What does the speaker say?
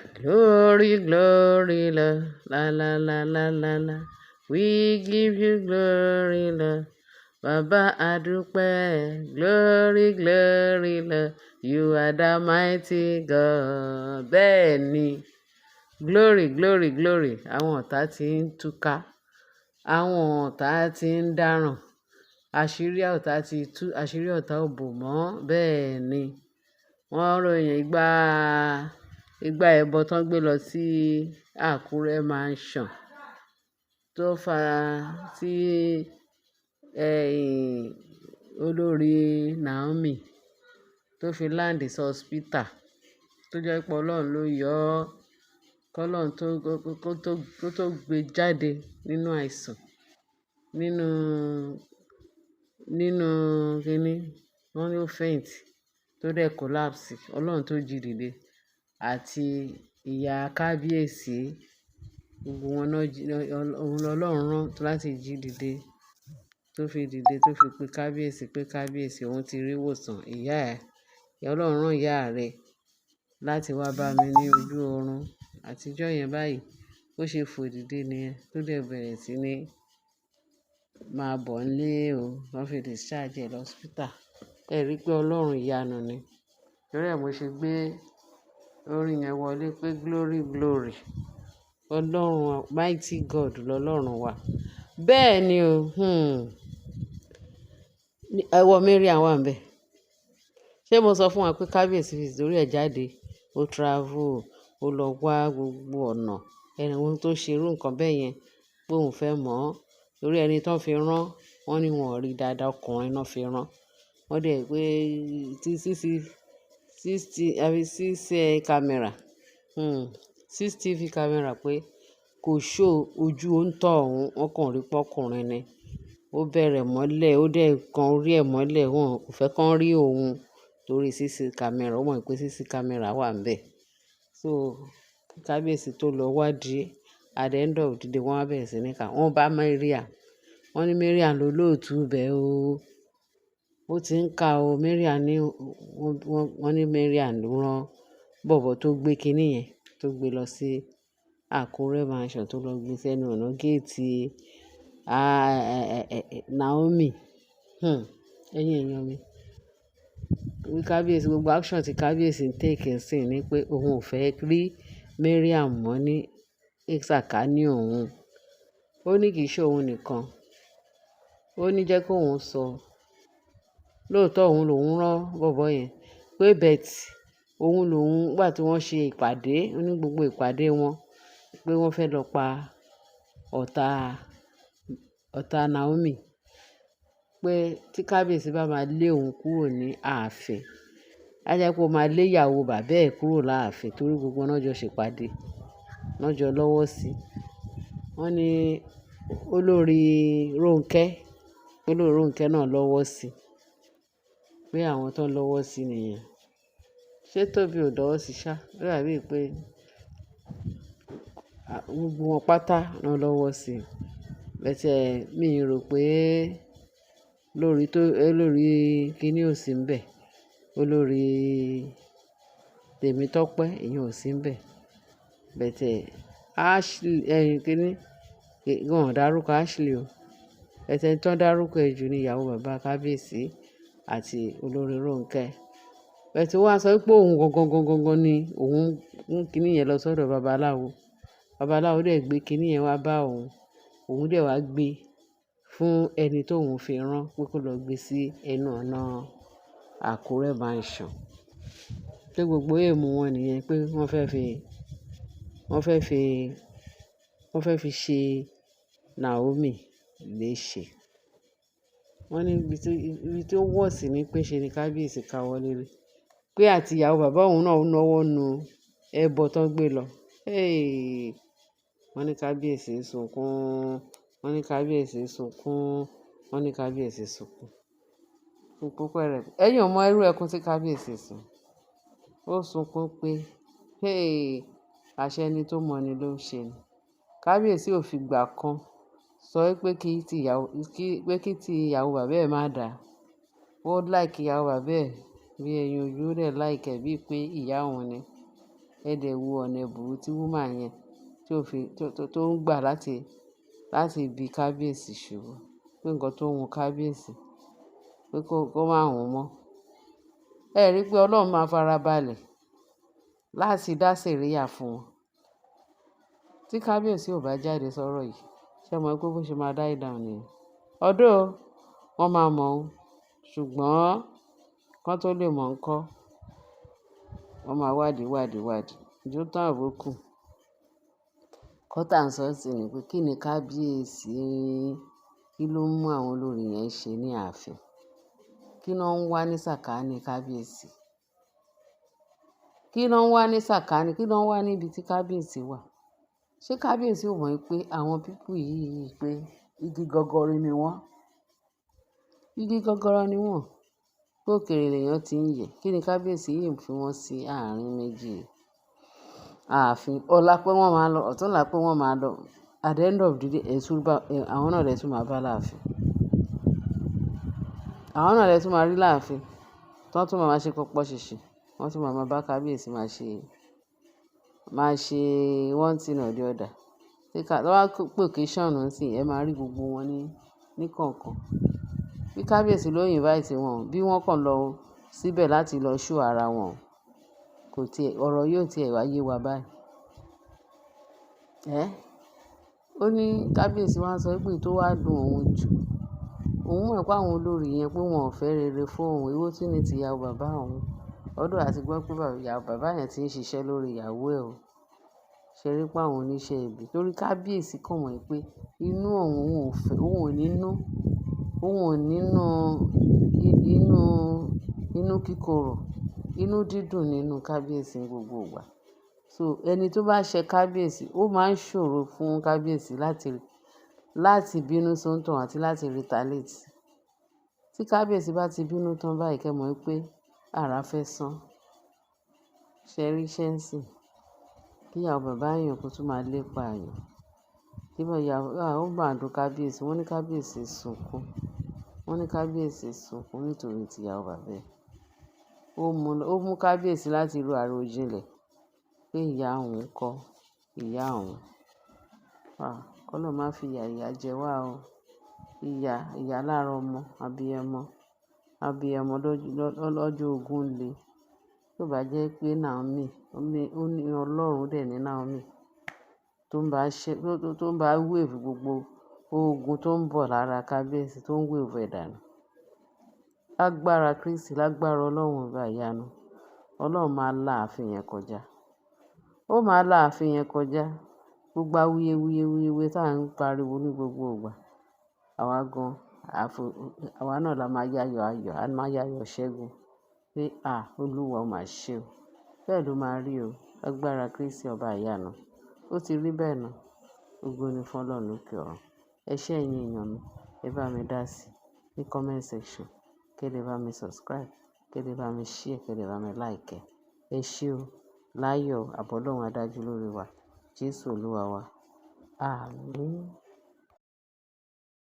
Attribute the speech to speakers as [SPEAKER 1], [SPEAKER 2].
[SPEAKER 1] Glory, glory, la, la, la, la, la, la, la. We give you glory, Lord. Bàbá, a dúpẹ́. Glory, glory, Lord. You are the mighty God. Bẹ́ẹ̀ ni. Glory, glory, glory. Àwọn ọ̀tá tí ń túká. Àwọn ọ̀tá tí ń dáràn. Àṣírí ọ̀tá ti tú, àṣírí ọ̀tá ò bò mọ́. Bẹ́ẹ̀ ni. Wọ́n ròyìn ìgbà, ìgbà ẹbọ tó ń gbé lọ sí Àkúrẹ́ Mansion tó fa tí, olórí Naomi tó fi land sí hospital, tó jẹ́ pé Ọlọ́run ló yọ ọ́, kí Ọlọ́run tó, kó tó, kó tó gbé jáde nínú àìsàn, nínú, nínú kíní, wọ́n ní ó faint tó dẹ̀ collapse. Ọlọ́run tó jí dìde àti ìyá kábíyèsí, gbogbo wọn náà jí, òun lọ́lọ́run rán láti jí dìde, tó fi dìde, tó fi pe kábíyèsí pé kábíyèsí òun ti rí ìwòsàn. Ìyá ẹ, Ọlọ́run rán ìyá rẹ̀ láti wá bá mi ní ojú oorun. Àtijọ́ yẹn báyìí, ó ṣe fò dìde nìyẹn, tó dẹ̀ bẹ̀rẹ̀ sí ní máa bọ̀ nílé o. Wọ́n fi discharge ẹ lọ hospital. Ẹ rí i pé Ọlọ́run ìyanu ni. Torí ẹ mo ṣe gbé orin yẹn wọlé pé glory, glory. Ọlọ́run, mighty God lọ́lọ́run wa. Bẹ́ẹ̀ ni o. Ẹwọ Mariam wà níbẹ̀. Ṣé mo sọ fún wa pé kábíyèsí fi torí ẹ jáde, ó travel, ó lọ wá gbogbo ọ̀nà ẹni ohun tó ṣe irú nǹkan bẹ́ẹ̀ yẹn pé òun fẹ́ mọ̀ ọ́. Torí ẹni tó ń fi rán, wọ́n ní wọn ò rí dáadáa, ọkùnrin náà fi rán. Wọ́n dẹ̀ pé tí CC, sixty, àbí six camera, CCTV camera pé kò show ojú òǹtọ̀ òun, wọ́n kàn rí pé ọkùnrin ni. Ó bẹ̀rẹ̀ mọ́lẹ̀, ó dẹ̀ kan orí ẹ̀ mọ́lẹ̀, wọ́n kò fẹ́ kí wọ́n rí òun torí CC camera. Ó mọ̀ pé CC camera wà níbẹ̀. So kábíyèsí tó lọ wádìí, at the end of the day wọ́n á bẹ̀rẹ̀ sí ní ká. Wọ́n bá Mariam. Wọ́n ní Mariam ló lóòtú bẹ̀ o. Ó ti ń ka o. Mariam ní wọ́n, wọ́n ní Mariam ló rán bọ̀bọ́ tó gbé kiní yẹn, tó gbé lọ sí Àkúrẹ́ Mansion tó lọ gbé sẹ́nu ọ̀nà géètì, Naomi. Ẹ̀yin èèyàn mi. Bí kábíyèsí, gbogbo action tí kábíyèsí ń take ńsìn ní pé òun ò fẹ́ rí Mariam mọ́ ní sàkání òun. Ó ní kì í ṣe òun nìkan. Ó ní jẹ́ kó òun sọ. Lóòótọ́ òun lòún rán bọ̀bọ́ yẹn pé but òun lòún nígbà tí wọ́n ṣe ìpàdé, ó ní gbogbo ìpàdé wọn pé wọ́n fẹ́ lọ pa ọ̀tá, ọ̀tá Naomi. Pé tí kábíyèsí bá máa lé òun kúrò ní ààfin, á jẹ́ pé ó máa lé ìyàwó bàbá ẹ̀ kúrò láàfin torí gbogbo wọn náà jọ ṣe ìpàdé, wọ́n jọ lọ́wọ́ sí. Wọ́n ní olórí Ronke, olórí Ronke náà lọ́wọ́ sí. Pé àwọn tó ń lọ́wọ́ sí nìyẹn. Ṣé Tóbi ò lọ́wọ́ sí ṣá? Ó dàbí pé gbogbo wọn pátá náà lọ́wọ́ sí. But mi rò pé lórí tó, olórí kíní ò sí níbẹ̀. Olórí Tèmítọ́pẹ́ ìyẹn ò sí níbẹ̀. But Ashley, kíní, wọ́n ò dárúkọ Ashley o. But ẹni tó ń dárúkọ ẹ̀ jù ni ìyàwó bàbá kábíyèsí àti olórí Ronke. But ó wá sọ pé òun gangan, gangan, gangan ni òun mú kíní yẹn lọ sọ́dọ̀ babaláwo. Babaláwo dẹ̀ gbé kíní yẹn wá bá òun. Òun dẹ̀ wá gbé fún ẹni tó òun fi rán pé kó lọ gbé sí ẹnu ọ̀nà Àkúrẹ́ Mansion. Pé gbogbo aim wọn nìyẹn pé wọ́n fẹ́ fi, wọ́n fẹ́ fi, wọ́n fẹ́ fi ṣe Naomi léṣe. Wọ́n ní ibi tí ó worse ní pé ṣe ni kábíyèsí ká wọlé rí. Pé àti ìyàwó bàbá òun náà náwó nu ẹbọ tó ń gbé lọ. Hey! Wọ́n ní kábíyèsí ń sunkún, wọ́n ní kábíyèsí ń sunkún, wọ́n ní kábíyèsí ń sunkún. Sunkún pẹ̀rẹ̀. Ẹ̀yin ò mọ irú ẹkún tí kábíyèsí sun. Ó sunkún pé hey! Àṣẹ ẹni tó mọ̀ ni ló ń ṣe ni. Kábíyèsí ò fi ìgbà kan sọ pé kí tí ìyàwó, kí, pé kí tí ìyàwó bàbá ẹ̀ má dà. Ó like ìyàwó bàbá ẹ̀ bí ẹyin ojú, ó dẹ̀ like ẹ̀ bí pé ìyá òun ni. Ẹ dẹ̀ wo ọ̀nà ẹ̀bùrú tí woman yẹn tí ó fi, tó ń gbà láti bí kábíyèsí ṣubú. Pé nǹkan tó wù kábíyèsí pé kó má wùn mọ́. Ẹ rí pé Ọlọ́run máa farabalẹ̀ láti dá sẹ̀ríà fún wọn. Tí kábíyèsí ò bá jáde sọ́rọ̀ yìí, ṣé ẹ mọ̀ pé bó ṣe máa die down nìyẹn? Although wọ́n máa mọ̀ ó, ṣùgbọ́n kán tó lè mọ̀ ńkọ́, wọ́n máa wádìí, wádìí, wádìí. Ǹjẹ́ ó tán àbí ó kù? Nǹkan tá ń sọ sí ni pé kí ni kábíyèsí, kí ló ń mú àwọn olórí yẹn ṣe ní ààfin? Kí ló ń wá ní sàkání kábíyèsí? Kí ló ń wá ní sàkání? Kí ló ń wá níbi tí kábíyèsí wà? Ṣé kábíyèsí ò mọ̀ pé àwọn people yìí pé igi gọgọrọ ni wọ́n? Igi gọgọrọ ni wọ́n. Pé òkèèrè lèèyàn tí ń yẹ̀. Kí ni kábíyèsí yìí ń fi wọ́n sí àárín méjì ààfin? Ọ̀la pé wọ́n máa lọ, ọ̀túnla pé wọ́n máa lọ. At the end of the day, ẹ̀sùn bá, àwọn náà lè tún máa bá láàfin. Àwọn náà lè tún máa rí láàfin. Tí wọ́n tún máa máa ṣe pọpọ ṣìṣì. Wọ́n tún máa máa bá kábíyèsí máa ṣe one thing or the other. Tí ká, tí wọ́n bá pé occasion ńsìn, ẹ máa rí gbogbo wọn ní kọ̀ọ̀kan. Bí kábíyèsí ló invite wọn, bí wọ́n kàn lọ síbẹ̀ láti lọ show ara wọn. Kò tí ẹ, ọ̀rọ̀ yóò tí ẹ̀ wá yé wa báyìí. Ẹ́! Ó ní kábíyèsí wá ń sọ pé tó wá dùn òun jù. Òun mọ̀ pé àwọn olórí yẹn pé wọn ò fẹ́ rere fún òun. Èwo tún ní ti ìyàwó bàbá òun. Although a ti gbọ́ pé ìyàwó bàbá yẹn tí ń ṣiṣẹ́ lórí ìyàwó ẹ̀ o. Ṣé rí pé àwọn oníṣẹ́ ibi? Torí kábíyèsí kàn mọ̀ pé inú òun ò fẹ́, òun ò ní inú, òun ò ní inú, inú, inú kíkorò, inú dídùn nínú kábíyèsí ní gbogbo ìgbà. So ẹni tó bá ṣe kábíyèsí, ó máa ń ṣòro fún kábíyèsí láti bínú sóńtàn àti láti retaliate. Tí kábíyèsí bá ti bínú tán báyìí, kí ẹ mọ̀ pé ara fẹ́ san. Ṣé rí iṣẹ́ ń sìn? Kí ìyàwó bàbá èèyàn kó tún máa lépa èèyàn. Kí bá ìyàwó, à, ó máa dùn kábíyèsí. Wọ́n ní kábíyèsí sunkún. Wọ́n ní kábíyèsí sunkún nítorí ti ìyàwó bàbá ẹ̀. Ó mú kábíyèsí láti ro àròjinlẹ̀ pé ìyá òun kọ́, ìyá òun. Ah! Kọ́lọ́run má fi ìyà ìyà jẹ wá o. Ìyà, ìyà lára ọmọ, abiyamọ, abiyamọ lọ́jọ́ ogún le. Tí ó bá jẹ́ pé Naomi, ó ní Ọlọ́run dẹ̀ ní Naomi tó ń bá ṣe, tó ń bá wave gbogbo ogun tó ń bọ̀ lára kábíyèsí tó ń wave ẹ̀ dànù. Lágbára Kristi, lágbára Ọlọ́run ọba ìyanu, Ọlọ́run máa la ààfin yẹn kọjá. Ó máa la ààfin yẹn kọjá. Gbogbo awuye wuye wuye tí à ń pariwo ní gbogbo ìgbà. Àwa gan, àwa náà la máa yáyọ ayọ̀, a máa yáyọ ṣẹ́gun pé à, Olúwa ó máa ṣe o. Bẹ́ẹ̀ ló máa rí o. Lágbára Kristi ọba ìyanu. Ó ti rí bẹ́ẹ̀ náà. Ògo ni fún Ọlọ́run lókè ọ̀run. Ẹ ṣé ẹ̀yin èèyàn mi. Ẹ bá mi dá sí ní comment section. Kí ẹ lè bá mi subscribe, kí ẹ lè bá mi share, kí ẹ lè bá mi like. Ẹ ṣé o. Láyọ̀, àbọ̀ Ọlọ́run á dájú lórí wa. Jésù Olúwa wa. Àmín.